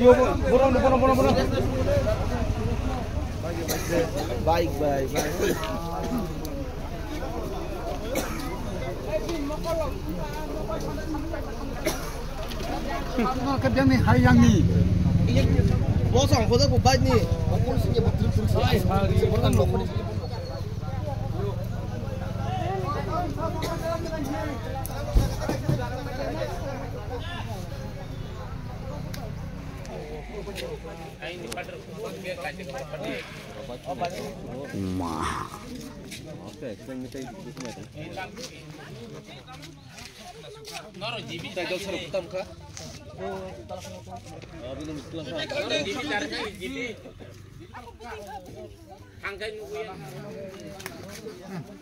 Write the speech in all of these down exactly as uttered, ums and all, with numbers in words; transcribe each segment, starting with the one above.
Yo, bono, bono, bono, bono. Bike, bike, bike. Bosong, bodo ko bike ni. Hai, hai. Ma.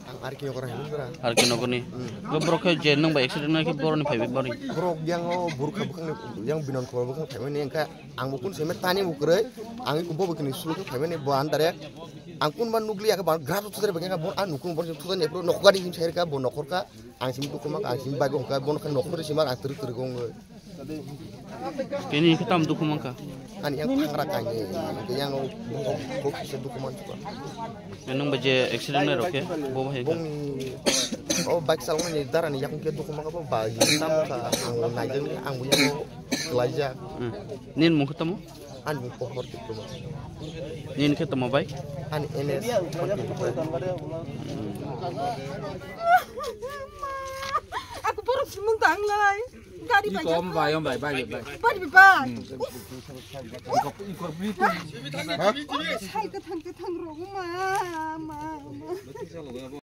Ang R K nokora hai nung bra. R K nokoni. Hmm. Bo borok khe je nung bai accident nai khe boroni phai bai bari. Borok yang o burkha bukhang ni, yang binon khoro bukhang phai mani engkha ang bo kun seme tani bo kwrwi. Ang bo bo kini sulu khe phai mani bo andare. Ang kun ban nukli ya khe ban grab thudare ba khe bo an nukung bo thudare ne pro nokor ni sai ka bo nokor ka. Ang simi dukhu mangkha, ang simi bagwi hwnkha, bono khe nokhrwi simi ang twrwk twrwk wngwi. Bini khe tamo dukhu mangkha? Ani yang phangra kanye, hwnkhe yang o bokong kok kisa dukhu mankha. Nwng bai je accident nai rok khe, bo bahai kha? Bongni o bike chaloknani darani yakung khe dukhu mangkha, bo ba yang tamo kha, ang naijak, ang bo yang o klaijak. Hmm. Nini mung khe tamo? Ani pohor diploma. Nini khe tamo bai? Ani N S one twenty-five. Aku borok sumung tanglai. Gari bai. Kom bai, om bai, bai, bai. Bai, bai, bai. Ikor, ikor, ikor. Sai ka thang, ka thang rok ma, ma, ma.